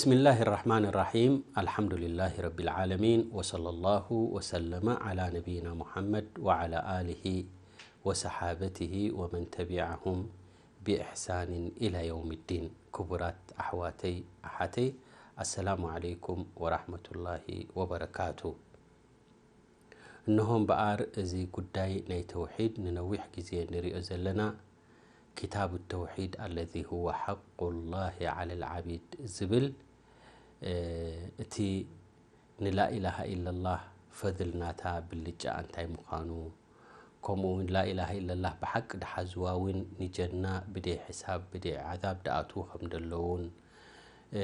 بسم الله الرحمن الرحيم. الحمد لله رب العالمين، وصلى الله وسلم على نبينا محمد وعلى آله وصحابته ومن تبعهم بإحسان إلى يوم الدين. ክቡራት ኣሕዋተይ ኣሓተይ፣ ኣሰላሙ ዓለይኩም ወራሕመቱላሂ ወበረካቱ። እነሆ እምበኣር፣ እዚ ጉዳይ ናይ ተውሒድ ንነዊሕ ግዜ ንሪኦ ዘለና፣ ኪታቡ ተውሒድ ኣለዚ ሁወ ሓቁላሂ ዓለል ዓቢድ ዝብል፣ እ፣ እቲ ንላኢላሃ ኢለላህ ፈድል ናታ ብልጫ እንታይ ምዃኑ፣ ከምኡ እውን ላኢላሃ ኢለላህ ብሓቂ ድሓዝዋ እውን ንጀና ብደይ ሕሳብ ብደይ ዓዛብ ድኣትዉ ከም ዘለዉን፣ እ፣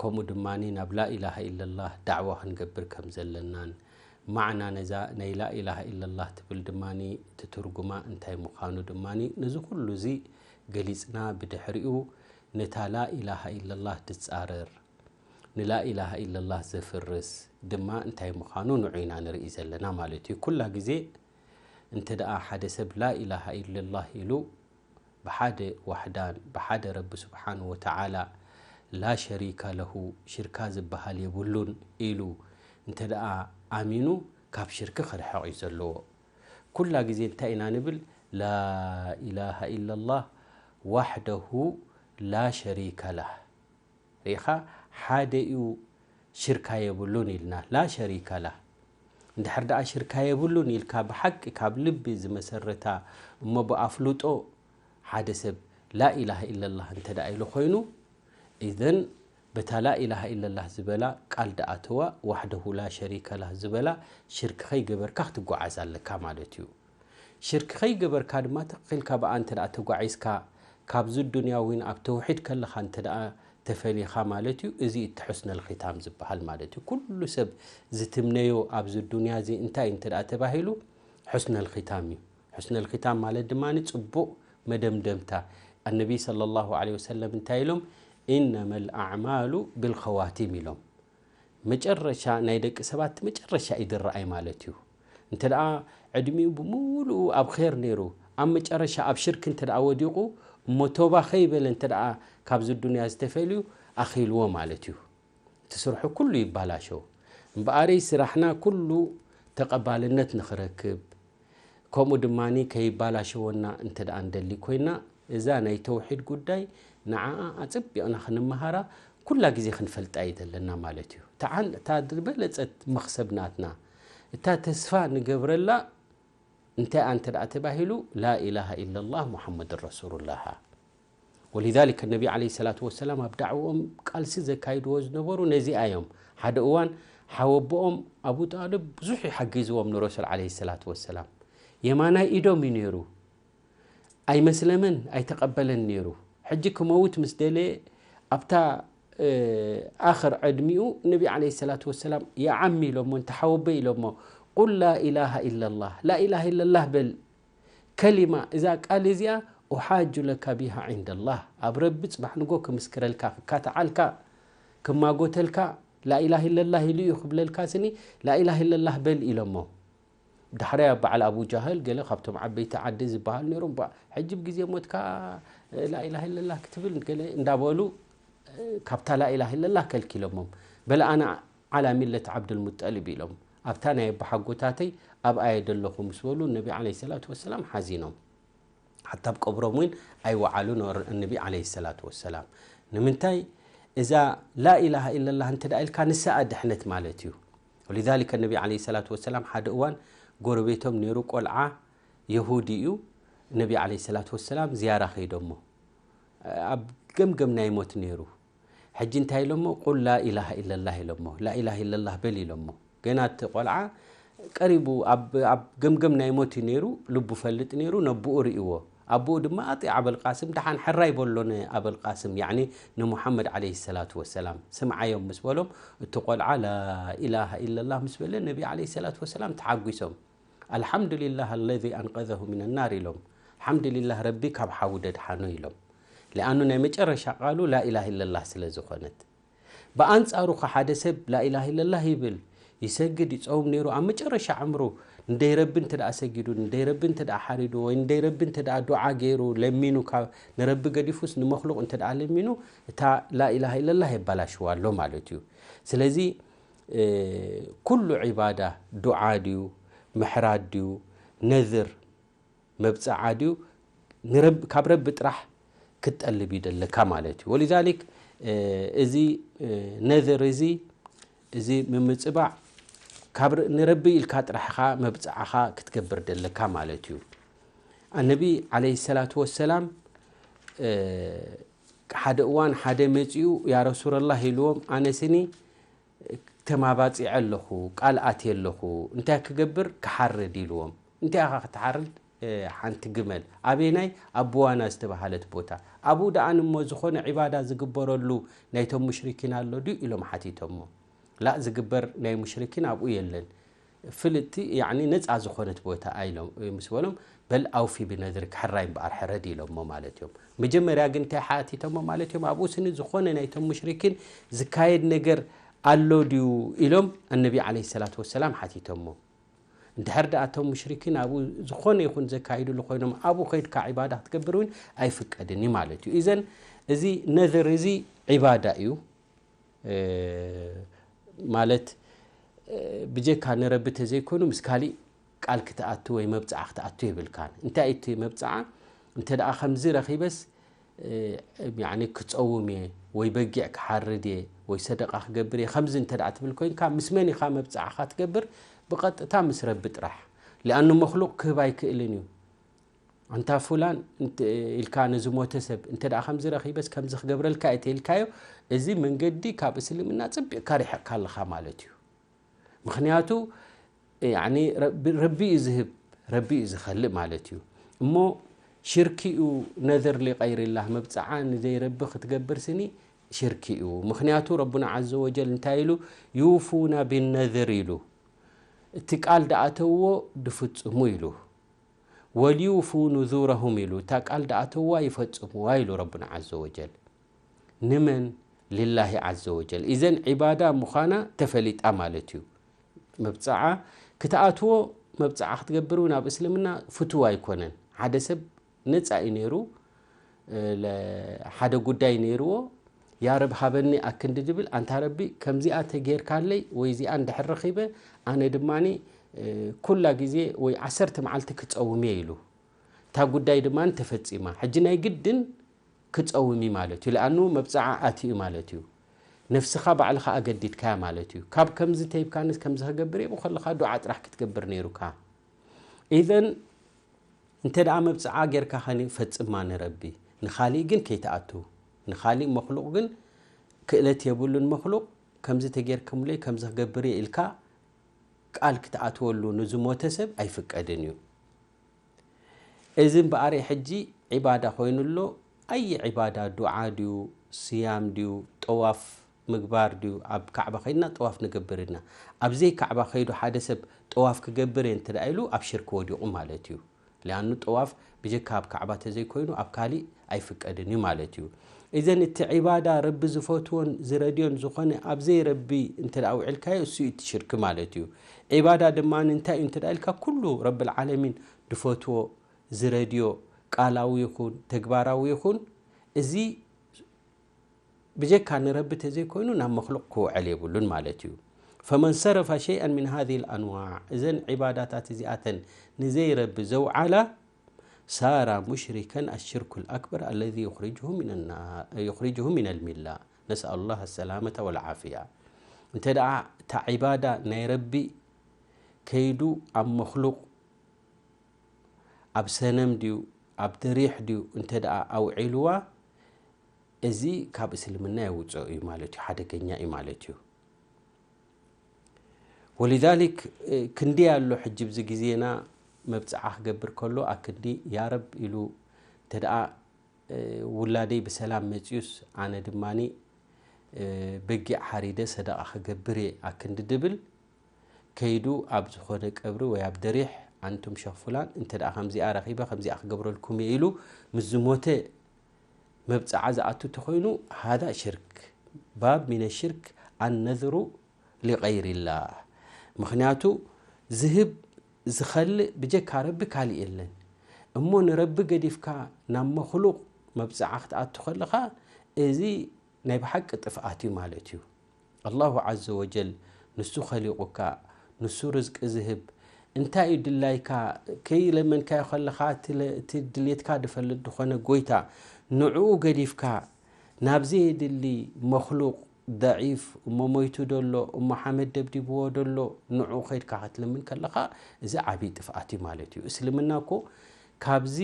ከምኡ ድማ ናብ ላኢላሃ ኢለላህ ዳዕዋ ክንገብር ከም ዘለናን፣ ማዕና ነዛ ናይ ላኢላሃ ኢለላህ ትብል ድማ እቲ ትርጉማ እንታይ ምዃኑ ድማ፣ ነዚ ኩሉ እዚ ገሊጽና፣ ብድሕሪኡ ነታ ላኢላሃ ኢለላህ ድጻረር፣ ንላኢላሃ ኢለላህ ዘፍርስ ድማ እንታይ ምዃኑ ንዑ ኢና ንርኢ ዘለና ማለት እዩ። ኩላ ግዜ እንተ ደኣ ሓደ ሰብ ላኢላሃ ኢለላህ ኢሉ ብሓደ ዋሕዳን ብሓደ ረቢ ስብሓን ወተዓላ ላ ሸሪከ ለሁ፣ ሽርካ ዝበሃል የብሉን ኢሉ እንተ ደኣ ኣሚኑ፣ ካብ ሽርኪ ክርሕቕ እዩ ዘለዎ። ኩላ ግዜ እንታይ ኢና ንብል? ላኢላሃ ኢለላህ ዋሕደሁ ላ ሸሪከ ለህ። ርኢኻ፣ ሓደ እዩ፣ ሽርካ የብሉን ኢልና፣ ላ ሸሪከ ላህ። እንድሕር ደኣ ሽርካ የብሉን ኢልካ ብሓቂ ካብ ልቢ ዝመሰረታ እሞ ብኣፍልጦ ሓደ ሰብ ላኢላሃ ኢለላህ እንተ ደኣ ኢሉ ኮይኑ፣ ኢዘን በታ ላኢላሃ ኢለላህ ዝበላ ቃል ደኣተዋ፣ ዋሕደሁ ላ ሸሪከ ላህ ዝበላ ሽርክ ከይገበርካ ክትጓዓዝ ኣለካ ማለት እዩ። ሽርክ ከይገበርካ ድማ ትኽክልካ ብኣ እንተ ደኣ ተጓዒዝካ፣ ካብዚ ዱንያ እውን ኣብ ተውሒድ ከለኻ እንተ ደኣ ተፈሊኻ ማለት እዩ። እዚ እቲ ሑስነል ኺታም ዝበሃል ማለት እዩ። ኩሉ ሰብ ዝትምነዮ ኣብዚ ዱንያ እዚ እንታይ እንተ ደኣ ተባሂሉ፣ ሑስነል ኺታም እዩ። ሑስነል ኺታም ማለት ድማ ጽቡቕ መደምደምታ። ኣነቢ ሰለላሁ ዐለይሂ ወሰለም እንታይ ኢሎም? "ኢነመል ኣዕማሉ ብልኸዋቲም" ኢሎም። መጨረሻ ናይ ደቂ ሰባት መጨረሻ እዩ ዝረኣይ ማለት እዩ። እንተ ደኣ ዕድሚኡ ብምሉኡ ኣብ ኼር ነይሩ፣ ኣብ መጨረሻ ኣብ ሽርክ እንተ ደኣ ወዲቑ፣ እሞ ቶባ ከይበለ እንተ ደኣ ካብዚ ዱንያ ዝተፈልዩ፣ ኣኺልዎ ማለት እዩ። እቲ ስርሑ ኩሉ ይባላሸው። እምበኣረይ ስራሕና ኩሉ ተቐባልነት ንኽረክብ፣ ከምኡ ድማ ከይባላሸወና እንተ ደኣ ንደሊ ኮይና፣ እዛ ናይ ተውሒድ ጉዳይ ንዓኣ ኣጸቢቕና ክንመሃራ ኩላ ግዜ ክንፈልጣ እዩ ዘለና ማለት እዩ። እታ ዓን-፣ እታ ዝበለጸት መኽሰብ ናትና፣ እታ ተስፋ ንገብረላ እንታይ እንተ ደኣ ተባሂሉ፣ ላኢላሃ ኢለላህ ሙሐመድ ረሱሉላህ። ወሊዛሊከ ነቢ ዓለይሂ ሰላቱ ወሰላም ኣብ ዳዕወኦም ቃልሲ ዘካይድዎ ዝነበሩ ነዚኣ እዮም። ሓደ እዋን ሓወቦኦም ኣቡ ጣልብ ብዙሕ ይሓግዝዎም ንረሱል ዓለይሂ ሰላቱ ወሰላም። የማናይ ኢዶም እዩ ነይሩ። ኣይመስለመን፣ ኣይተቐበለን ነይሩ። ሕጂ ክመውት ምስ ደለየ ኣብታ፣ እ፣ ኣኽር ዕድሚኡ ነቢ ዓለይሂ ሰላቱ ወሰላም፣ "ያ ዓሚ" ኢሎሞ፣ "እንተ ሓወቦይ" ኢሎሞ፣ "ቁል ላኢላሃ ኢለላህ፣ ላኢላሃ ኢለላህ በል። ከሊማ፣ እዛ ቃል እዚኣ፣ ኡሓጁ ለካ ቢሃ ዒንደላህ፣ ኣብ ረቢ ጽባሕ ንጎ ክምስክረልካ፣ ክካትዓልካ፣ ክማጎተልካ፣ ላኢላሃ ኢለላህ ኢሉ እዩ ክብለልካ ስኒ፣ ላኢላሃ ኢለላህ በል" ኢሎሞ። ዳሕራይ ኣብ በዓል ኣቡ ጃህል ገለ ካብቶም ዓበይቲ ዓዲ ዝበሃሉ ነይሮም። ባ-፣ ሕጂ ብግዜ ሞትካ ላኢላሃ ኢለላህ ክትብል ገለ እንዳበሉ ካብታ ላኢላሃ ኢለላህ ከልኪሎሞም። "በል ኣነ ዓላ ሚለት ዓብዱልሙጠሊብ" ኢሎም። "ኣብታ ናይ ኣቦሓጎታተይ ኣብኣ እየ ዘለኹ" ምስ በሉ፣ ነቢ ዓለይሂ ሰላቱ ወሰላም ሓዚኖም። ሓታ ኣብ ቀብሮም እውን ኣይወዓሉን፣ ወር-፣ ነቢ ዓለይሂ ሰላቱ ወሰላም። ንምንታይ? እዛ ላኢላሃ ኢለላህ እንተ ደኣ ኢልካ፣ ንሳኣ ድሕነት ማለት እዩ። ወሊዛሊከ ነቢ ዓለይሂ ሰላቱ ወሰላም ሓደ እዋን ጎረቤቶም ነይሩ፣ ቆልዓ የሁዲ እዩ። ነቢ ዓለይሂ ሰላቱ ወሰላም ዝያራ ከይዶሞ፣ ኣብ ገምገም ናይ ሞት ነይሩ። ሕጂ እንታይ ኢሎሞ? "ቁል ላኢላሃ ኢለላህ" ኢሎሞ። "ላኢላሃ ኢለላህ በል" ኢሎሞ። ገና እቲ ቆልዓ ቀሪቡ ኣብ፣ ኣብ ገምገም ናይ ሞት እዩ ነይሩ፣ ልቡ ፈልጥ ነይሩ፣ ነብኡ ርእይዎ። ኣቦኡ ድማ፣ "ኣጢዕ ኣበልቃስም፣ ደሓን ሕራይ በሎ ንኣበልቃስም፣ ያዕኒ ንሙሓመድ ዓለይሂ ሰላቱ ወሰላም፣ ስምዓዮም" ምስ በሎም፣ እቲ ቆልዓ ላኢላሃ ኢለላህ ምስ በለ፣ ነቢ ዓለይሂ ሰላቱ ወሰላም ተሓጒሶም። "ኣልሓምዱሊላህ ኣለዚ ኣንቀዘሁ ሚነ ናር" ኢሎም። ሓምዱሊላህ፣ ረቢ ካብ ሓዊ ደድሓኖ ኢሎም። ሊኣኑ ናይ መጨረሻ ቃሉ ላኢላሃ ኢለላህ ስለ ዝኾነት። ብኣንጻሩ ኸ ሓደ ሰብ ላኢላሃ ኢለላህ ይብል፣ ይሰግድ፣ ይጸውም ነይሩ፣ ኣብ መጨረሻ ዕምሩ ንደይ ረቢ እንተ ደኣ ሰጊዱ፣ ንደይ ረቢ እንተ ደኣ ሓሪዱ፣ ወይ ንደይ ረቢ እንተ ደኣ ዱዓ ገይሩ፣ ለሚኑ፣ ካብ ንረቢ ገዲፉስ ንመኽሉቕ እንተ ደኣ ለሚኑ፣ እታ ላኢላሃ ኢለላህ የባላሽዋ ኣሎ ማለት እዩ። ስለዚ፣ እ፣ ኩሉ ዒባዳ ዱዓ ድዩ፣ ምሕራድ ድዩ፣ ነዝር፣ መብጽዓ ድዩ፣ ንረብ-፣ ካብ ረቢ ጥራሕ ክትጠልብ እዩ ደለካ ማለት እዩ። ወሊዛሊክ፣ እ፣ እዚ፣ እ፣ ነዝር እዚ፣ እዚ ምምጽባዕ ካብ ር-፣ ንረቢ ኢልካ ጥራሕ ኢኻ መብጽዓኻ ክትገብር ደለካ ማለት እዩ። ኣነቢ ዓለይሂ ሰላቱ ወሰላም፣ እ፣ ሓደ እዋን ሓደ መጺኡ፣ "ያ ረሱለላህ" ኢልዎም፣ "ኣነ ስኒ ተማባጺዐ ኣለኹ፣ ቃል ኣትየ ኣለኹ፣ እንታይ ክገብር? ክሓርድ" ኢልዎም። "እንታይ ኢኻ ክትሓርድ?" "እ፣ ሓንቲ ግመል።" "ኣበየናይ?" "ኣብ ብዋና ዝተባህለት ቦታ።" "ኣብኡ ደኣ እሞ ዝኾነ ዒባዳ ዝግበረሉ ናይቶም ሙሽሪኪን ኣሎ ድዩ?" ኢሎም ሓቲቶሞ። "ላእ፣ ዝግበር ናይ ሙሽሪኪን ኣብኡ የለን። ፍልጥቲ፣ ያዕኒ ነጻ ዝኾነት ቦታ" ኢሎም ምስ በሎም፣ "በል ኣውፊ ብነዝሪክ፣ ሕራይ እምበኣር ሕረድ" ኢሎሞ ማለት እዮም። መጀመርያ ግን እንታይ ሓቲቶሞ ማለት እዮም? "ኣብኡ ስኒ ዝኾነ ናይቶም ሙሽሪኪን ዝካየድ ነገር ኣሎ ድዩ?" ኢሎም ኣነቢ ዓለይሂ ሰላቱ ወሰላም ሓቲቶሞ። እንድሕር ደኣ እቶም ሙሽሪኪን ኣብኡ ዝኾነ ይኹን ዘካይድሉ ኮይኖም፣ ኣብኡ ከይድካ ዒባዳ ክትገብር እውን ኣይፍቀድን እዩ ማለት እዩ። ኢዘን እዚ ነዝር እዚ ዒባዳ እዩ። እ፣ ማለት፣ እ፣ ብጀካ ንረቢ ተዘይኮይኑ ምስ ካሊእ ቃል ክትኣቱ ወይ መብጽዓ ክትኣቱ የብልካን። እንታይ እቲ መብጽዓ? እንተ ደኣ ከምዚ ረኺበስ፣ እ፣ ያዕኒ ክጸውም እየ ወይ በጊዕ ክሓርድ እየ ወይ ሰደቃ ክገብር እየ፣ ከምዚ እንተ ደኣ ትብል ኮይንካ፣ ምስ መን ኢኻ መብጽዓኻ ትገብር? ብቐጥታ ምስ ረቢ ጥራሕ። ሊኣኑ መኽሉቕ ክህብ ኣይክእልን እዩ። "ኣንታ ፉላን" እንት-፣ ኢልካ ነዚ ሞተ ሰብ፣ "እንተ ደኣ ከምዚ ረኺበስ ከምዚ ክገብረልካ እየ" ተኢልካዮ፣ እዚ መንገዲ ካብ እስልምና ጽቢቕካ ርሒቕካ ኣለኻ ማለት እዩ። ምኽንያቱ፣ ያዕኒ ረቢ፣ ረቢ እዩ ዝህብ፣ ረቢ እዩ ዝኸልእ ማለት እዩ። እሞ ሽርኪ እዩ፣ ነዝር ሊቀይሪላህ፣ መብጽዓ ንዘይረቢ ክትገብር ስኒ ሽርኪ እዩ። ምኽንያቱ ረቡና ዓዘ ወጀል እንታይ ኢሉ? "ዩፉና ቢነዝር" ኢሉ። "እቲ ቃል ደኣተውዎ ድፍጽሙ" ኢሉ። "ወልዩፉ ኑዙረሁም" ኢሉ፣ እታ ቃል ደኣተውዋ ይፈጽምዋ ኢሉ ረቡና ዓዘ ወጀል። ንመን? ሊላሂ ዓዘ ወጀል። ኢዘን ዒባዳ ምዃና ተፈሊጣ ማለት እዩ። መብጽዓ ክትኣትዎ፣ መብጽዓ ክትገብር እውን ኣብ እስልምና ፍቱው ኣይኮነን። ሓደ ሰብ ነጻ እዩ ነይሩ፣ ለ-፣ ሓደ ጉዳይ ነይርዎ፣ "ያ ረብ ሃበኒ" ኣክንዲ ድብል፣ "ኣንታ ረቢ ከምዚኣ ተጌርካለይ ወይ እዚኣ እንድሕር ረኺበ ኣነ ድማኒ፣ እ፣ ኩላ ግዜ ወይ ዓሰርተ መዓልቲ ክጸውም እየ" ኢሉ። እታ ጉዳይ ድማ ተፈጺማ። ሕጂ ናይ ግድን ክጸውም እዩ ማለት እዩ። ለኣኑ መብጽዓ ኣትዩ ማለት እዩ። ነፍስኻ ባዕልኻ ኣገዲድካያ ማለት እዩ። ካብ ከምዚ ተይብካንስ ከምዚ ክገብር እየ ብኸለኻ ዱዓ ጥራሕ ክትገብር ነይሩካ። ኢዘን እንተ ደኣ መብጽዓ ጌርካ ኸኒ ፈጽማ ንረቢ። ንኻሊእ ግን ከይትኣቱ። ንኻሊእ መኽሉቕ ግን ክእለት የብሉን መኽሉቕ። ከምዚ ተጌርኩምለይ ከምዚ ክገብር እየ ኢልካ ቃል ክትኣትወሉ ንዝሞተ ሰብ ኣይፍቀድን እዩ። እዚ እምበኣር ሕጂ ዒባዳ ኮይኑ ኣሎ። ኣየ ዒባዳ፣ ዱዓ ድዩ፣ ስያም ድዩ፣ ጠዋፍ ምግባር ድዩ? ኣብ ካዕባ ከይድና ጠዋፍ ንገብር ኢና። ኣብ ዘይ ካዕባ ከይዱ ሓደ ሰብ ጠዋፍ ክገብር እየ እንተ ደኣ ኢሉ ኣብ ሽርክ ወዲቑ ማለት እዩ። ሊኣኑ ጠዋፍ ብጀካ ኣብ ካዕባ ተዘይኮይኑ ኣብ ካሊእ ኣይፍቀድን እዩ ማለት እዩ። እዘን እቲ ዒባዳ ረቢ ዝፈትዎን ዝረድዮን ዝኾነ ኣብ ዘይ ረቢ እንተ ደኣ ውዒልካዮ እሱ እዩ እቲ ሽርክ ማለት እዩ። ዒባዳ ድማ እንታይ እዩ እንተ ደኣ ኢልካ ኩሉ ረብል ዓለሚን ዝፈትዎ ዝረድዮ ቃላዊ ይኹን ተግባራዊ ይኹን እዚ ብጀካ ንረቢ ተዘይኮይኑ ናብ መኽሉቕ ክውዕል የብሉን ማለት እዩ። ፈመን ሰረፈ ሸይኣን ሚን ሃዚሂ ልኣንዋዕ፣ እዘን ዒባዳታት እዚኣተን ንዘይረቢ ዘውዓላ ሳራ ሙሽሪከን ኣሽርኩ ልኣክበር ኣለዚ ዩኽሪጅሁ ሚን ና-፣ ዩኽሪጅሁ ሚን ልሚላ። ነስኣሉ ላህ ኣሰላመተ ወልዓፍያ። እንተ ደኣ እታ ዒባዳ ናይ ረቢ ከይዱ ኣብ መኽሉቕ ኣብ ሰነም ድዩ ኣብ ደሪሕ ድዩ እንተ ደኣ ኣውዒልዋ፣ እዚ ካብ እስልምና የውፅኦ እዩ ማለት እዩ፣ ሓደገኛ እዩ ማለት እዩ። ወሊዛሊክ ክንዲ ኣሎ ሕጂ ብዚ ግዜና መብፅዓ ክገብር ከሎ ኣክንዲ ያረብ ኢሉ እንተ ደኣ ውላደይ ብሰላም መፅዩስ ኣነ ድማኒ በጊዕ ሓሪደ ሰደቓ ክገብር እየ ኣክንዲ ድብል ከይዱ ኣብ ዝኾነ ቀብሪ ወይ ኣብ ደሪሕ ኣንቱም ሸኽ ፉላን እንተ ደኣ ከምዚኣ ረኺበ ከምዚኣ ክገብረልኩም እየ ኢሉ ምስ ዝሞተ መብጽዓ ዝኣቱ ተኾይኑ ሃዛ ሽርክ ባብ ሚነ ሽርክ ኣነዝሩ ሊቀይሪላህ። ምኽንያቱ ዝህብ ዝኸልእ ብጀካ ረቢ ካልእ የለን። እሞ ንረቢ ገዲፍካ ናብ መኽሉቕ መብጽዓ ክትኣቱ ከለኻ፣ እዚ ናይ ብሓቂ ጥፍኣት እዩ ማለት እዩ። ኣላሁ ዓዘ ወጀል ንሱ ኸሊቑካ፣ ንሱ ርዝቂ ዝህብ፣ እንታይ እዩ ድላይካ ከይለመንካዮ ከለኻ፣ እቲ ለ-፣ እቲ ድሌትካ ዝፈልጥ ዝኾነ ጎይታ፣ ንዕኡ ገዲፍካ ናብ ዘየድሊ መኽሉቕ ደዒፍ፣ እሞ ሞይቱ ደሎ፣ እሞ ሓመድ ደብዲብዎ ደሎ፣ ንዕኡ ኸይድካ ክትልምን ከለኻ፣ እዚ ዓብዪ ጥፍኣት እዩ ማለት እዩ። እስልምና እኮ ካብዚ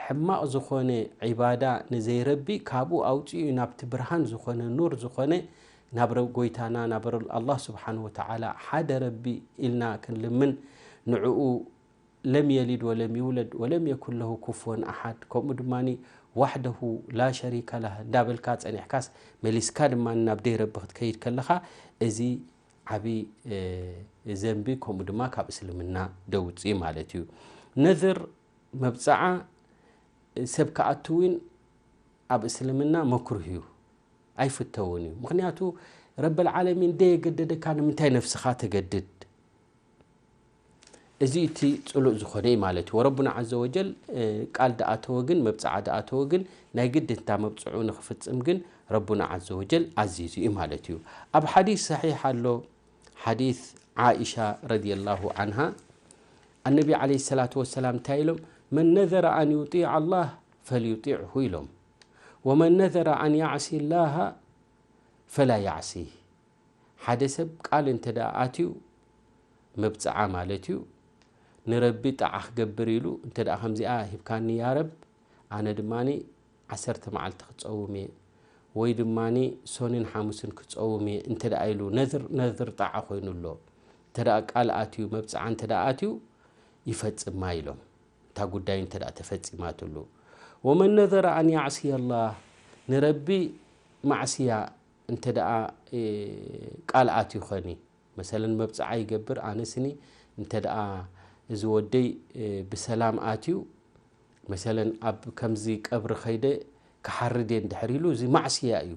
ሕማቕ ዝኾነ ዒባዳ ንዘይረቢ ካብኡ ኣውፂኡ ናብቲ ብርሃን ዝኾነ ኑር ዝኾነ ናብ ረብ-፣ ጎይታና ናብ ረ-፣ ኣላህ ስብሓን ወተዓላ ሓደ ረቢ ኢልና ክንልምን ንዕኡ ለም የሊድ ወለም ይውለድ ወለም የኩን ለሁ ኩፍወን ኣሓድ ከምኡ ድማ ዋሕደሁ ላ ሸሪከ ላህ እንዳበልካ ጸኒሕካስ መሊስካ ድማ ናብ ደይ ረቢ ክትከይድ ከለኻ እዚ ዓቢ፣ እ፣ ዘንቢ ከምኡ ድማ ካብ እስልምና ደውጽእ ማለት እዩ። ነዝር መብጽዓ ሰብ ክኣቱ እውን ኣብ እስልምና መክሩህ እዩ፣ ኣይፍተውን እዩ። ምኽንያቱ ረበል ዓለሚን ደየገደደካ ንምንታይ ነፍስኻ ተገድድ? እዚ እቲ ጽሉእ ዝኾነ እዩ ማለት እዩ። ወረቡና ዓዘ ወጀል፣ እ፣ ቃል ደኣተወ ግን፣ መብጽዓ ደኣተወ ግን፣ ናይ ግድን እታ መብጽዑ ንኽፍጽም ግን ረቡና ዓዘ ወጀል ኣዚዙ እዩ ማለት እዩ። ኣብ ሓዲስ ሰሒሕ ኣሎ፣ ሓዲስ ዓኢሻ ረዲየላሁ ዓንሃ፣ ኣነቢ ዓለይሂ ሰላቱ ወሰላም እንታይ ኢሎም? "መን ነዘረ ኣን ዩጢዕ ኣላህ ፈልዩጢዕሁ" ኢሎም። "ወመን ነዘረ ኣን ያዕሲ ላሃ ፈላ ያዕሲህ." ሓደ ሰብ ቃል እንተ ደኣ ኣትዩ፣ መብጽዓ ማለት እዩ፣ ንረቢ ጣዓ ክገብር ኢሉ እንተ ደኣ ከምዚኣ ሂብካኒ ያ ረብ፣ ኣነ ድማኒ ዓሰርተ መዓልቲ ክጸውም እየ፣ ወይ ድማኒ ሶንን ሓሙስን ክጸውም እየ እንተ ደኣ ኢሉ ነዝር፣ ነዝር ጣዓ ኮይኑ ኣሎ። እንተ ደኣ ቃል ኣትዩ፣ መብጽዓ እንተ ደኣ ኣትዩ፣ ይፈጽማ ኢሎም። እታ ጉዳይ እንተ ደኣ ተፈጺማትሉ። "ወመን ነዘረ ኣን ያዕስየ ኣላህ" ንረቢ ማዕስያ እንተ ደኣ፣ እ፣ ቃል ኣትዩ ኸኒ፣ መሰለን መብጽዓ ይገብር፣ ኣነስኒ እንተ ደኣ እዚ ወደይ፣ እ፣ ብሰላም ኣትዩ፣ መሰለን ኣብ ከምዚ ቀብሪ ኸይደ ክሓርድ እየ እንድሕር ኢሉ፣ እዚ ማዕስያ እዩ።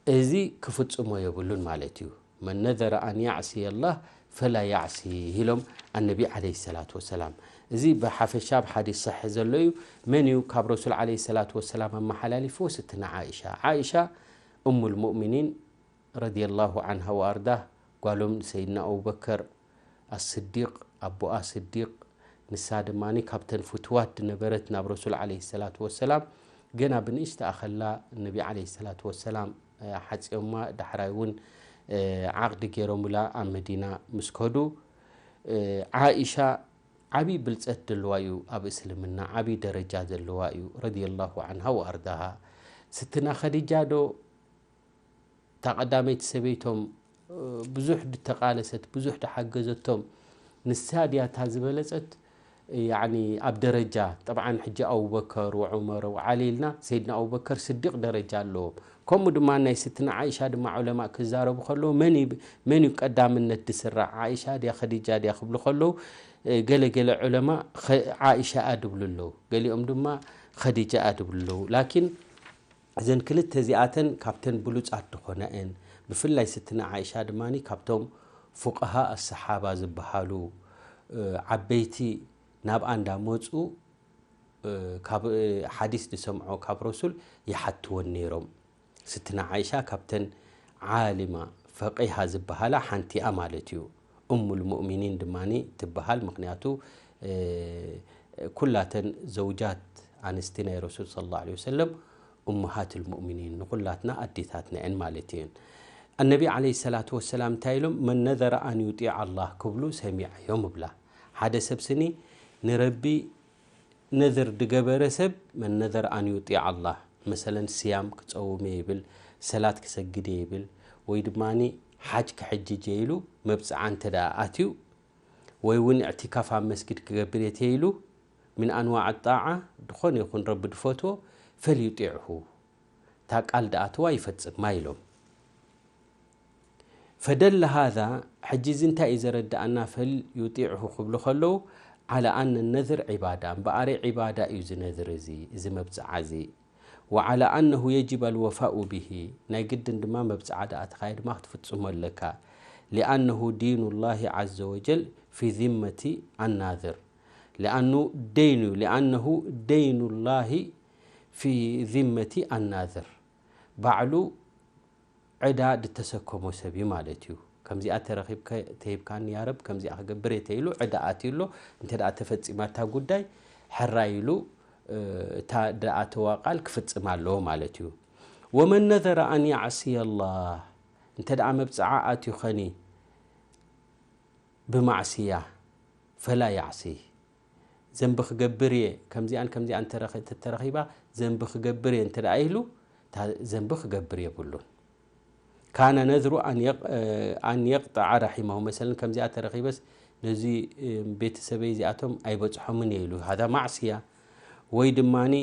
እዚ ክፍጽሞ የብሉን ማለት እዩ። "መን ነዘረ ኣን ያዕስየ ኣላህ ፈላ ያዕሲህ" ኢሎም ኣነቢ ዓለይሂ ሰላቱ ወሰላም። እዚ ብሓፈሻ ኣብ ሓዲስ ሰሒሕ ዘሎ እዩ። መን እዩ ካብ ረሱል ዓለይሂ ሰላቱ ወሰላም ኣመሓላሊፍዎ? ስትና ዓኢሻ። ዓኢሻ እሙል ሙእሚኒን ረዲየላሁ ዓንሃ ወኣርዳህ፣ ጓሎም ንሰይድና ኣቡበከር ኣስዲቅ፣ ኣቦኣ ስዲቅ፣ ንሳ ድማ ካብተን ፍትዋት ዝነበረት ናብ ረሱል ዓለይሂ ሰላቱ ወሰላም፣ ገና ብንእሽተኣ ከላ ነቢ ዓለይሂ ሰላቱ ወሰላም፣ እ፣ ሓጽዮማ፣ ዳሕራይ እውን፣ እ፣ ዓቕዲ ገይሮምላ ኣብ መዲና ምስ ከዱ፣ እ፣ ዓኢሻ ዓብዪ ብልጸት ዘለዋ እዩ፣ ኣብ እስልምና ዓብዪ ደረጃ ዘለዋ እዩ፣ ረዲየላሁ ዓንሃ ወኣርዳሃ። ስትና ኸዲጃ ዶ እታ ቀዳመይቲ ሰበይቶም፣ እ፣ ብዙሕ ድተቓለሰት፣ ብዙሕ ድሓገዘቶም፣ ንሳ ድያ እታ ዝበለጸት፣ ያዕኒ ኣብ ደረጃ፣ ጠብዓን ሕጂ ኣቡበከር ወዑመር ወዓሊ ኢልና፣ ሰይድና ኣቡበከር ስዲቅ ደረጃ ኣለዎም። ከምኡ ድማ ናይ ስትና ዓኢሻ ድማ ዑለማእ ክዛረቡ ከለዉ፣ መን እዩ፣ መን እዩ ቀዳምነት ድስራዕ? ዓኢሻ ድያ ኸዲጃ ድያ ክብሉ ከለዉ፣ እ፣ ገለ ገለ ዑለማ ኸ-፣ ዓኢሻ እያ ድብሉ ኣለዉ። ገሊኦም ድማ ኸዲጃ እያ ድብሉ ኣለዉ። ላኪን እዘን ክልተ እዚኣተን ካብተን ብሉጻት ዝኾና እየን። ብፍላይ ስትና ዓኢሻ ድማ ካብቶም ፉቀሃ ኣሰሓባ ዝበሃሉ፣ እ፣ ዓበይቲ ናብኣ እንዳመጹ፣ እ፣ ካብ፣ እ፣ ሓዲስ ዝሰምዖ ካብ ረሱል ይሓትወን ነይሮም። ስትና ዓኢሻ ካብተን ዓሊማ ፈቂሃ ዝበሃላ ሓንቲ እያ ማለት እዩ። እሙል ሙእሚኒን ድማ ትበሃል። ምኽንያቱ፣ እ፣ ኩላተን ዘውጃት ኣንስቲ ናይ ረሱል ሰለላሁ ዐለይሂ ወሰለም እሙሃት ልሙእሚኒን፣ ንኹላትና ኣዴታትና እየን ማለት እየን። ኣነቢ ዐለይሂ ሰላቱ ወሰላም እንታይ ኢሎም? "መን ነዘረ ኣን ዩጢዕ ኣላህ" ክብሉ ሰሚዐዮም እብላ። ሓደ ሰብ ስኒ ንረቢ ነዝር ድገበረ ሰብ፣ "መን ነዘረ ኣን ዩጢዕ ኣላህ" መሰለን ስያም ክጸውም እየ ይብል፣ ሰላት ክሰግድ እየ ይብል፣ ወይ ድማኒ ሓጅ ክሕጅጅ እየ ኢሉ መብጽዓ እንተ ደኣ ኣትዩ፣ ወይ እውን እዕቲካፍ ኣብ መስጊድ ክገብር እየ ተይሉ፣ ምን ኣንዋዕ ጣዓ፣ ድኾነ ይኹን ረቢ ድፈትዎ፣ "ፈልዩጢዕሁ" እታ ቃል ደኣትዋ ይፈጽማ ኢሎም። ፈደለ ሃዛ፣ ሕጂ እዚ እንታይ እዩ ዘረድኣና? "ፈልዩጢዕሁ" ክብሉ ከለዉ፣ ዓላ ኣነ ነዝር ዒባዳ፣ እምበኣረይ ዒባዳ እዩ እዚ ነዝር እዚ፣ እዚ መብጽዓ እዚ። ወዓላ ኣነሁ የጅብ ኣልወፋኡ ብሂ፣ ናይ ግድን ድማ መብጽዓ ደኣትኻዮ ድማ ክትፍጽሞ ኣለካ። لأنه دين الله عز وجل في ذمة الناذر. لأنه دين، لأنه دين الله في ذمة الناذر. ባዕሉ ዕዳ ዝተሰከሞ ሰብ እዩ ማለት እዩ። ከምዚኣ ተረኺብካ ተሂብካኒ ያ ረብ፣ ከምዚኣ ክገብር እየ ተይሉ ዕዳ ኣትዩ ኣሎ። እንተ ደኣ ተፈጺማ እታ ጉዳይ፣ ሕራይ ኢሉ፣ እ፣ እታ ደኣ ተዋቃል ክፍጽም ኣለዎ ማለት እዩ። ومن نذر أن يعصي الله، እንተ ደኣ መብጽዓ ኣትዩኸኒ ብማዕስያ፣ ፈላ ያዕሲ። ዘንቢ ክገብር እየ፣ ከምዚኣን ከምዚኣን ተረኺ-፣ ተተረኺባ ዘንቢ ክገብር እየ እንተ ደኣ ኢሉ፣ እታ ዘንቢ ክገብር የብሉን። ካነ ነዝሩ ኣን የቕ-፣ ኣን የቕጠዐ ረሒመሁ። መሰለን ከምዚኣ ተረኺበስ ነዚ፣ እ፣ ቤተሰበይ እዚኣቶም ኣይበጽሖምን እየ ኢሉ። ሃዛ ማዕስያ። ወይ ድማኒ፣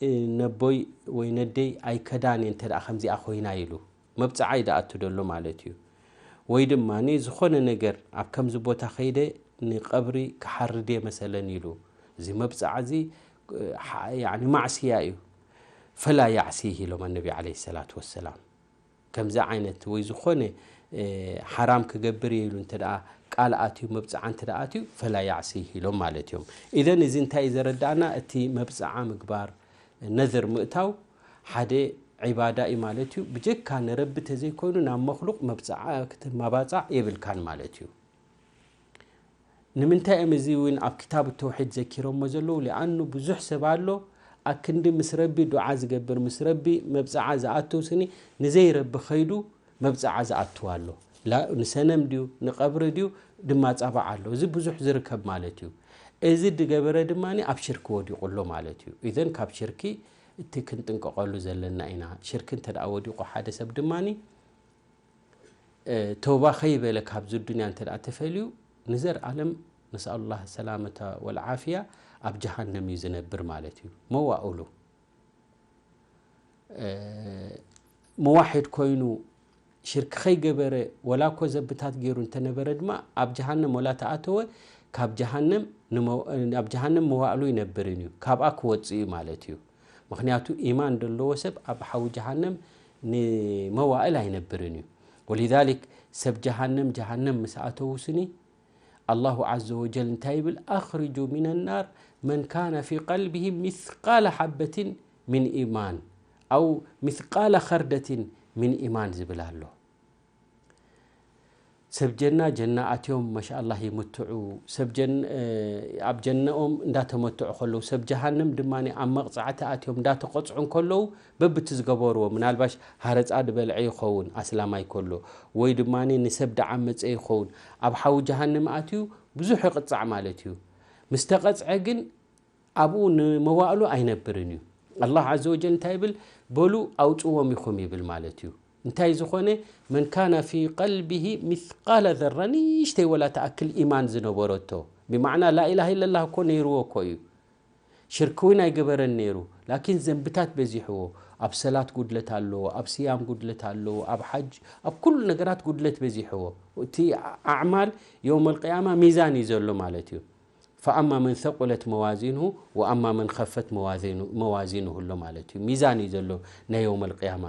እ፣ ነቦይ ወይ ነደይ ኣይከዳን እየ እንተ ደኣ ከምዚኣ ኮይና ኢሉ። መብጽዓ እዩ ደኣቱ ደሎ ማለት እዩ። ወይ ድማኒ ዝኾነ ነገር ኣብ ከምዚ ቦታ ከይደ ንቐብሪ ክሓርድ እየ መሰለን ኢሉ። እዚ መብጽዓ እዚ፣ እ፣ ሓ-፣ ያዕኒ ማዕስያ እዩ። ፈላ ያዕሲህ ኢሎም ኣነቢ ዓለይሂ ሰላቱ ወሰላም። ከምዚ ዓይነት ወይ ዝኾነ፣ እ፣ ሓራም ክገብር እየ ኢሉ እንተ ደኣ ቃል ኣትዩ፣ መብጽዓ እንተ ደኣ ኣትዩ፣ ፈላ ያዕሲህ ኢሎም ማለት እዮም። ኢዘን እዚ እንታይ እዩ ዘረዳእና? እቲ መብጽዓ ምግባር፣ ነዝር ምእታው ሓደ ዒባዳ እዩ ማለት እዩ። ብጀካ ንረቢ ተዘይኮይኑ ናብ መኽሉቕ መብጽዓ ክትማባጻዕ የብልካን ማለት እዩ። ንምንታይ እዮም እዚ እውን ኣብ ክታብ ተውሒድ ዘኪሮሞ ዘለዉ? ሊኣኑ ብዙሕ ሰብ ኣሎ፣ ኣክንዲ ምስ ረቢ ዱዓ ዝገብር፣ ምስ ረቢ መብጽዓ ዝኣቱ ስኒ፣ ንዘይረቢ ከይዱ መብጽዓ ዝኣቱ ኣሎ። ላ-፣ ንሰነም ድዩ፣ ንቐብሪ ድዩ፣ ድማ ጻባዕ ኣሎ። እዚ ብዙሕ ዝርከብ ማለት እዩ። እዚ ድገበረ ድማ ኣብ ሽርኪ ወዲቑ ኣሎ ማለት እዩ። ኢዘን ካብ ሽርኪ እቲ ክንጥንቀቐሉ ዘለና ኢና። ሽርኪ እንተ ደኣ ወዲቑ ሓደ ሰብ ድማ፣ እ፣ ተውባ ከይበለ ካብዚ ዱንያ እንተ ደኣ ተፈልዩ፣ ንዘር ኣለም፣ ነስኣሉላህ ሰላመተ ወልዓፍያ፣ ኣብ ጀሃነም እዩ ዝነብር ማለት እዩ። መዋእሉ፣ እ፣ መዋሒድ ኮይኑ ሽርክ ከይገበረ፣ ወላ እኮ ዘብታት ገይሩ እንተነበረ ድማ፣ ኣብ ጀሃነም ወላ ተኣተወ፣ ካብ ጀሃነም ንመው-፣ ኣብ ጀሃነም መዋእሉ ይነብርን እዩ። ካብኣ ክወጽእ እዩ ማለት እዩ። ምኽንያቱ ኢማን ዘለዎ ሰብ ኣብ ሓዊ ጀሃነም ንመዋእል ኣይነብርን እዩ። ወሊዛሊክ ሰብ ጀሃነም፣ ጀሃነም ምስ ኣተዉ ስኒ፣ ኣላሁ ዓዘ ወጀል እንታይ ይብል? ኣኽርጁ ሚነ ናር መን ካነ ፊ ቀልቢሂ ሚስቃለ ሓበትን ሚን ኢማን፣ ኣው ሚስቃለ ኸርደትን ሚን ኢማን ዝብል ኣሎ። ሰብ ጀና፣ ጀና ኣትዮም፣ ማሻኣላህ፣ ይምትዑ። ሰብ ጀን-፣ እ፣ ኣብ ጀነኦም እንዳተመትዑ ከለዉ፣ ሰብ ጀሃነም ድማ ኣብ መቕጻዕቲ ኣትዮም እንዳተቐጽዑ እንከለዉ፣ በብቲ ዝገበርዎ፣ ምናልባሽ ሃረጻ ድበልዐ ይኸውን፣ ኣስላማይ ከሎ፣ ወይ ድማ ንሰብ ደዓመጸ ይኸውን፣ ኣብ ሓዊ ጀሃነም ኣትዩ ብዙሕ ይቕጻዕ ማለት እዩ። ምስ ተቐጽዐ ግን ኣብኡ ንመዋእሉ ኣይነብርን እዩ። ኣላህ ዓዘ ወጀል እንታይ ይብል? በሉ ኣውጽዎም ኢኹም ይብል ማለት እዩ። እንታይ ዝኾነ? መን ካነ ፊ ቀልቢሂ ሚስቃለ ዘራ፣ ንእሽተይ ወላ ትኣክል ኢማን ዝነበረቶ፣ ብማዕና ላኢላሃ ኢለላህ እኮ ነይርዎ እኮ እዩ። ሽርክ እውን ኣይገበረን ነይሩ። ላኪን ዘንብታት በዚሕዎ። ኣብ ሰላት ጉድለት ኣለዎ፣ ኣብ ስያም ጉድለት ኣለዎ፣ ኣብ ሓጅ፣ ኣብ ኩሉ ነገራት ጉድለት በዚሕዎ። እቲ ኣዕማል የውመል ቅያማ ሚዛን እዩ ዘሎ ማለት እዩ። ፈኣማ መን ሰቁለት መዋዚንሁ ወኣማ መን ኸፈት መዋዚኑ-፣ መዋዚንሁ ኣሎ ማለት እዩ። ሚዛን እዩ ዘሎ ናይ የውመል ቅያማ።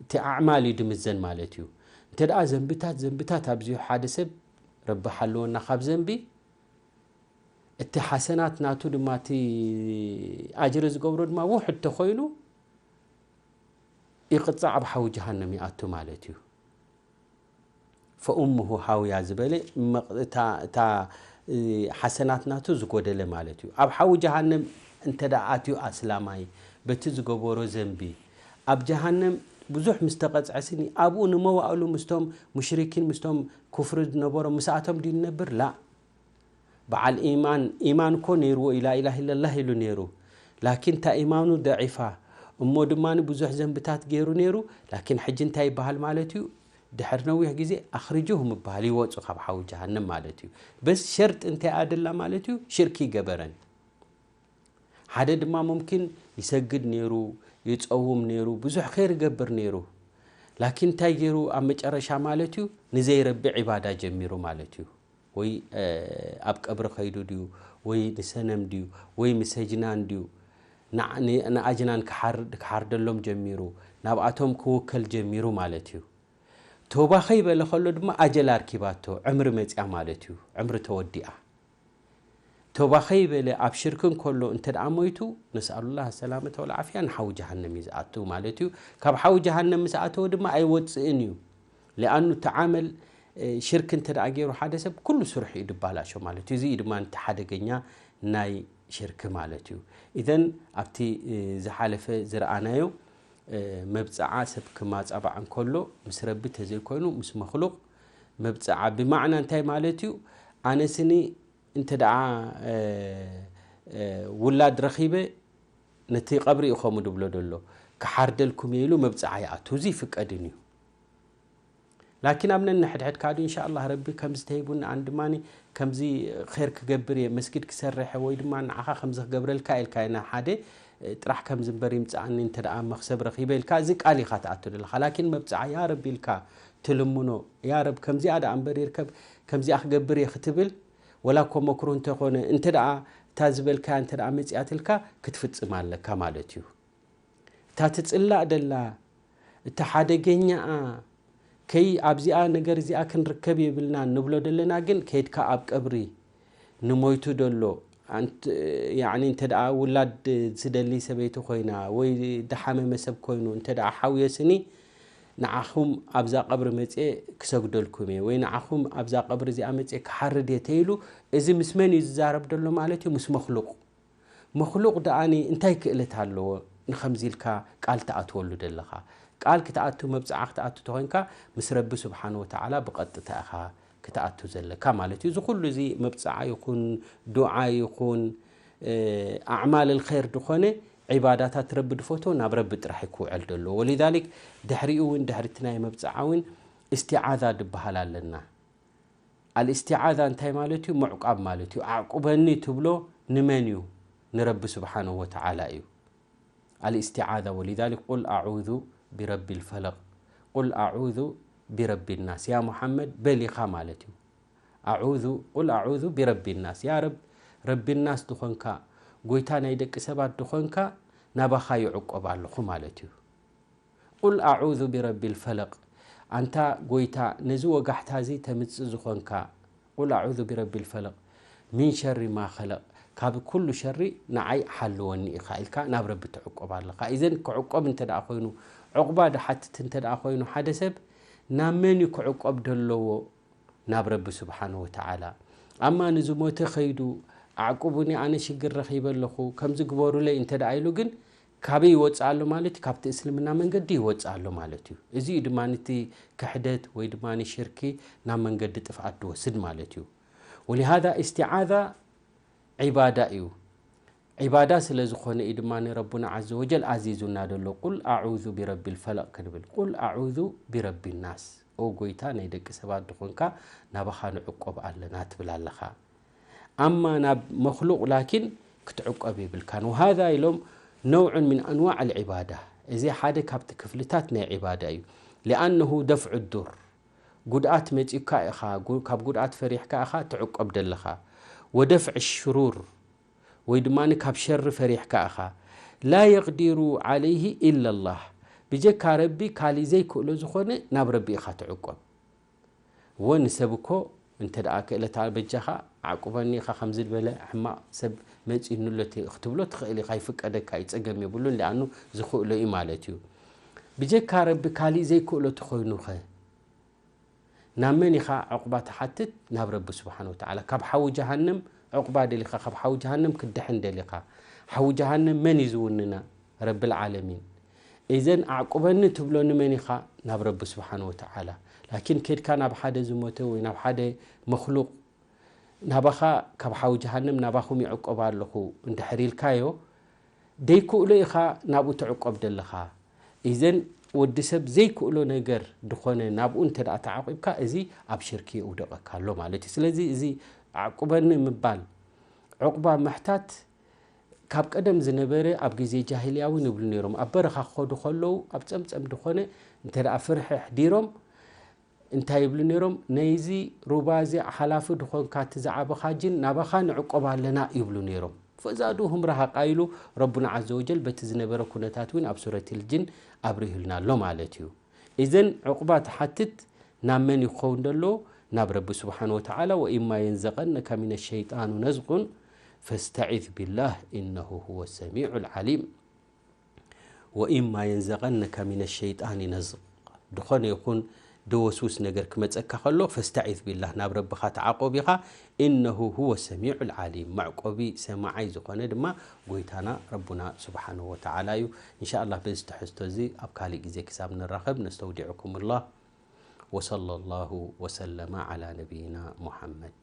እቲ ኣዕማል እዩ ድምዘን ማለት እዩ። እንተ ደኣ ዘንብታት፣ ዘንብታት ኣብዚሑ ሓደ ሰብ፣ ረቢ ሓልወና ካብ ዘንቢ፣ እቲ ሓሰናት ናቱ ድማ፣ እቲ ኣጅሪ ዝገብሮ ድማ ውሑድ ተኾይኑ፣ ይቕጻዕ፣ ኣብ ሓዊ ጀሃነም ይኣቱ ማለት እዩ። ፈኡሙሁ ሃውያ ዝበለ መቕ-፣ እታ፣ እታ፣ እ፣ ሓሰናት ናቱ ዝጎደለ ማለት እዩ። ኣብ ሓዊ ጀሃነም እንተ ደኣ ኣትዩ ኣስላማይ፣ በቲ ዝገበሮ ዘንቢ፣ ኣብ ጀሃነም ብዙሕ ምስ ተቐጽዐ ስኒ፣ ኣብኡ ንመዋእሉ ምስቶም ሙሽሪኪን፣ ምስቶም ኩፍሪ ዝነበሮም፣ ምስኣቶም ድዩ ዝነብር? ላ። በዓል ኢማን፣ ኢማን እኮ ነይርዎ እዩ፣ ላኢላሃ ኢለላህ ኢሉ ነይሩ። ላኪን እታ ኢማኑ ደዒፋ፣ እሞ ድማ ብዙሕ ዘንብታት ገይሩ ነይሩ። ላኪን ሕጂ እንታይ ይበሃል ማለት እዩ? ድሕሪ ነዊሕ ግዜ ኣኽርጁሁ ምበሃል፣ ይወጹ ካብ ሓዊ ጀሃነም ማለት እዩ። በስ ሸርጢ እንታይ ኣደላ ማለት እዩ? ሽርኪ ይገበረን። ሓደ ድማ ሙምኪን ይሰግድ ነይሩ፣ ይጸውም ነይሩ፣ ብዙሕ ኸይር ይገብር ነይሩ። ላኪን እንታይ ገይሩ ኣብ መጨረሻ ማለት እዩ? ንዘይረቢ ዒባዳ ጀሚሩ ማለት እዩ። ወይ፣ እ፣ ኣብ ቀብሪ ከይዱ ድዩ? ወይ ንሰነም ድዩ? ወይ ምስ ኣጅናን ድዩ? ንዓ-፣ ን-፣ ንኣጅናን ክሓር-፣ ክሓርደሎም ጀሚሩ። ናብኣቶም ክውከል ጀሚሩ ማለት እዩ። እቶ ተውባ ከይበለ ከሎ ድማ ኣጀል ኣርኪባቶ፣ ዕምሪ መጽያ ማለት እዩ። ዕምሪ ተወዲኣ። ተውባ ከይበለ ኣብ ሽርክ እንከሎ እንተ ደኣ ሞይቱ፣ ነስኣሉላህ ሰላመተ ወልዓፍያ፣ ንሓዊ ጀሃነም እዩ ዝኣቱ ማለት እዩ። ካብ ሓዊ ጀሃነም ምስ ኣተወ ድማ ኣይወጽእን እዩ። ሊኣኑ እቲ ዓመል፣ እ፣ ሽርክ እንተ ደኣ ገይሩ ሓደ ሰብ፣ ኩሉ ስርሑ እዩ ድባላሾ ማለት እዩ። እዚ እዩ ድማ እቲ ሓደገኛ ናይ ሽርክ ማለት እዩ። ኢዘን ኣብቲ፣ እ፣ ዝሓለፈ ዝረኣናዮ፣ እ፣ መብጽዓ ሰብ ክማጻባዕ እንከሎ ምስ ረቢ ተዘይኮይኑ ምስ መኽሉቕ መብጽዓ ብማዕና እንታይ ማለት እዩ? ኣነ ስኒ እንተ ደኣ፣ እ፣ እ፣ ውላድ ረኺበ ነቲ ቀብሪ እዩ ከምኡ ድብሎ ደሎ። ክሓርደልኩም እየ ኢሉ መብጽዓ ይኣቱ። እዚ ይፍቀድን እዩ። ላኪን ኣብ ነንሕድሕድካ ዱ ኢንሻኣላህ ረቢ ከምዚ ተሂቡኒ ኣን ድማኒ ከምዚ ኼር ክገብር እየ፣ መስጊድ ክሰርሕ ወይ ድማ ንዓኻ ከምዚ ክገብረልካ ኢልካ ኢና ሓደ ጥራሕ ከምዚ እምበር ይምጽኣኒ እንተ ደኣ መኽሰብ ረኺበ ኢልካ እዚ ቃል ኢኻ ትኣቱ ዘለኻ። ላኪን መብጽዓ ያ ረቢ ኢልካ ትልምኖ፣ ያ ረብ ከምዚኣ ደኣ እምበር ይርከብ፣ ከምዚኣ ክገብር እየ ክትብል፣ ወላ እኮ መክሩህ እንተኾነ እንተ ደኣ እታ ዝበልካያ እንተ ደኣ መጺኣትልካ ክትፍጽም ኣለካ ማለት እዩ። እታ ትጽላእ ደላ፣ እታ ሓደገኛኣ፣ ከይ ኣብዚኣ ነገር እዚኣ ክንርከብ የብልናን ንብሎ ደለና፣ ግን ከይድካ ኣብ ቀብሪ ንሞይቱ ደሎ፣ ኣንት-፣ ያዕኒ እንተ ደኣ ውላድ ዝደሊ ሰበይቲ ኮይና ወይ ደሓመመ ሰብ ኮይኑ እንተ ደኣ ሓውዮ ስኒ፣ ንዓኹም ኣብዛ ቀብሪ መጽየ ክሰግደልኩም እየ ወይ ንዓኹም ኣብዛ ቀብሪ እዚኣ መጽየ ክሓርድ እየ ተይሉ፣ እዚ ምስ መን እዩ ዝዛረብ ደሎ ማለት እዩ? ምስ መኽሉቕ። መኽሉቕ ደኣኒ እንታይ ክእለት ኣለዎ ንኸምዚ ኢልካ ቃል ትኣትወሉ ደለኻ? ቃል ክትኣቱ፣ መብጽዓ ክትኣቱ ተኾይንካ ምስ ረቢ ስብሓን ወተዓላ ብቐጥታ ኢኻ ክትኣቱ ዘለካ ማለት እዩ። እዚ ኩሉ እዚ መብጽዓ ይኹን፣ ዱዓ ይኹን፣ እ፣ ኣዕማል ልኸይር ዝኾነ ዒባዳታት ረቢ ድፈትዎ ናብ ረቢ ጥራሕ እዩ ክውዕል ደለዎ። ወሊዛሊክ ድሕሪኡ እውን፣ ድሕሪ እቲ ናይ መብጽዓ እውን እስቲዓዛ ድበሃል ኣለና። ኣልእስቲዓዛ እንታይ ማለት እዩ? ምዕቋብ ማለት እዩ። ኣዕቁበኒ ትብሎ ንመን እዩ? ንረቢ ስብሓነሁ ወተዓላ እዩ። ኣልእስቲዓዛ፣ ወሊዛሊክ ቁል ኣዑዙ ቢረቢ ልፈለቅ፣ ቁል ኣዑዙ ቢረቢ ናስ፣ ያ ሙሓመድ በል ኢኻ ማለት እዩ። ኣዑዙ፣ ቁል ኣዑዙ ቢረቢ ናስ፣ ያ ረብ፣ ረቢ ናስ ድኾንካ፣ ጎይታ ናይ ደቂ ሰባት ድኾንካ፣ ናባኻ ይዕቆብ ኣለኹ ማለት እዩ። ቁል ኣዑዙ ቢረቢ ልፈለቅ፣ ኣንታ ጎይታ ነዚ ወጋሕታ እዚ ተምጽእ ዝኾንካ፣ ቁል ኣዑዙ ቢረቢ ልፈለቅ ሚን ሸሪ ማ ኸለቅ፣ ካብ ኩሉ ሸሪ ንዓይ ሓልወኒ ኢኻ ኢልካ ናብ ረቢ ትዕቆብ ኣለኻ። ኢዘን ክዕቆብ እንተ ደኣ ኮይኑ፣ ዕቑባ ድሓትት እንተ ደኣ ኮይኑ ሓደ ሰብ፣ ናብ መን እዩ ክዕቆብ ደለዎ? ናብ ረቢ ስብሓነሁ ወተዓላ። ኣማ ንዝሞተ ኸይዱ፣ ኣዕቁቡኒ፣ ኣነ ሽግር ረኺበ ኣለኹ፣ ከምዚ ግበሩለይ እንተ ደኣ ኢሉ ግን፣ ካበይ ይወጽእ ኣሎ ማለት እዩ? ካብቲ እስልምና መንገዲ ይወጽእ ኣሎ ማለት እዩ። እዚ እዩ ድማ ነቲ ክሕደት ወይ ድማ ንሽርኪ ናብ መንገዲ ጥፍኣት ዝወስድ ማለት እዩ። ወሊሃዛ እስቲዓዛ ዒባዳ እዩ። ዒባዳ ስለ ዝኾነ እዩ ድማ ረቡና ዓዘ ወጀል ኣዚዙና ዘሎ፣ ቁል ኣዑዙ ቢረቢ ልፈለቅ ክንብል። ቁል ኣዑዙ ቢረቢ ናስ፣ ኦ ጎይታ ናይ ደቂ ሰባት ድኾንካ ናባኻ ንዕቆብ ኣለና ትብል ኣለኻ። ኣማ ናብ መኽሉቕ ላኪን ክትዕቆብ የብልካን። ወሃዛ ኢሎም ነውዑን ምን ኣንዋዕ ልዒባዳ፣ እዚ ሓደ ካብቲ ክፍልታት ናይ ዒባዳ እዩ። ሊኣነሁ ደፍዑ ዱር፣ ጉድኣት መጺኡካ ኢኻ፣ ጉ-፣ ካብ ጉድኣት ፈሪሕካ ኢኻ ትዕቆብ ደለኻ። ወደፍዕ ሽሩር፣ ወይ ድማ ካብ ሸሪ ፈሪሕካ ኢኻ። ላ የቅዲሩ ዓለይሂ ኢለላህ፣ ብጀካ ረቢ ካሊእ ዘይክእሎ ዝኾነ ናብ ረቢ ኢኻ ትዕቆብ። እወ ንሰብ እኮ እንተ ደኣ ክእለት በጃኻ ዓቁበኒ ኢኻ ከምዚ ዝበለ ሕማቕ ሰብ መጺኡኒ ኣሎ ት-፣ ክትብሎ ትኽእል ኢኻ፣ ይፍቀደካ እዩ፣ ጸገም የብሉን፣ ሊኣኑ ዝኽእሎ እዩ ማለት እዩ። ብጀካ ረቢ ካሊእ ዘይክእሎ ተኾይኑኸ? ናብ መን ኢኻ ዕቑባ ትሓትት? ናብ ረቢ ስብሓን ወተዓላ። ካብ ሓዊ ጀሃነም ዕቑባ ደሊኻ፣ ካብ ሓዊ ጀሃነም ክድሕን ደሊኻ። ሓዊ ጀሃነም መን እዩ ዝውንና? ረብል ዓለሚን። ኢዘን ኣዕቁበኒ ትብሎ ንመን ኢኻ? ናብ ረቢ ስብሓን ወተዓላ። ላኪን ኬድካ ናብ ሓደ ዝሞተ ወይ ናብ ሓደ መኽሉቕ ናባኻ ካብ ሓዊ ጀሃነም ናባኹም ይዕቆብ ኣለኹ እንድሕር ኢልካዮ፣ ደይክእሎ ኢኻ ናብኡ ትዕቆብ ደለኻ። ኢዘን ወዲ ሰብ ዘይክእሎ ነገር ድኾነ ናብኡ እንተ ደኣ ተዓቂብካ፣ እዚ ኣብ ሽርኪ የውደቐካ ኣሎ ማለት እዩ። ስለዚ እዚ ኣዕቁበኒ ምባል፣ ዕቑባ ምሕታት፣ ካብ ቀደም ዝነበረ፣ ኣብ ግዜ ጃሂልያ እውን ይብሉ ነይሮም። ኣብ በረኻ ክኸዱ ከለዉ፣ ኣብ ጸምጸም ድኾነ እንተ ደኣ ፍርሒ ኣሕዲሮም፣ እንታይ ይብሉ ነይሮም? ነይዚ ሩባ እዚ ሓላፊ ድኾንካ፣ እቲ ዝዓበኻ ጅን ናባኻ ንዕቆብ ኣለና ይብሉ ነይሮም። ፈዛዱሁም ረሃቃ ኢሉ ረቡና ዓዘ ወጀል በቲ ዝነበረ ኩነታት እውን ኣብ ሱረት ልጅን ኣብሪሁልና ኣሎ ማለት እዩ። ኢዘን ዕቑባ ትሓትት ናብ መን ይኸውን ደሎ? ናብ ረቢ ስብሓን ወተዓላ። ወኢማ የንዘቐነካ ሚነ ሸይጣኑ ነዝቁን ፈስተዒዝ ቢላህ ኢነሁ ሁወ ሰሚዑ ልዓሊም። ወኢማ የንዘቐነካ ሚነ ሸይጣን ነዝቕ፣ ድኾነ ይኹን ደወስውስ ነገር ክመጸካ ከሎ ፈስተዒዝ ቢላህ፣ ናብ ረብኻ ተዓቆብ ኢኻ። ኢነሁ ሁወ ሰሚዑ ልዓሊም፣ መዕቆቢ ሰማዓይ ዝኾነ ድማ ጎይታና ረቡና ስብሓንሁ ወተዓላ እዩ። እንሻ ኣላህ በዚ ትሕዝቶ እዚ ኣብ ካሊእ ግዜ ክሳብ ንራኸብ ነስተውዲዕኩም ኣላህ። ወሰለ ላሁ ወሰለመ ዓላ ነቢይና ሙሓመድ።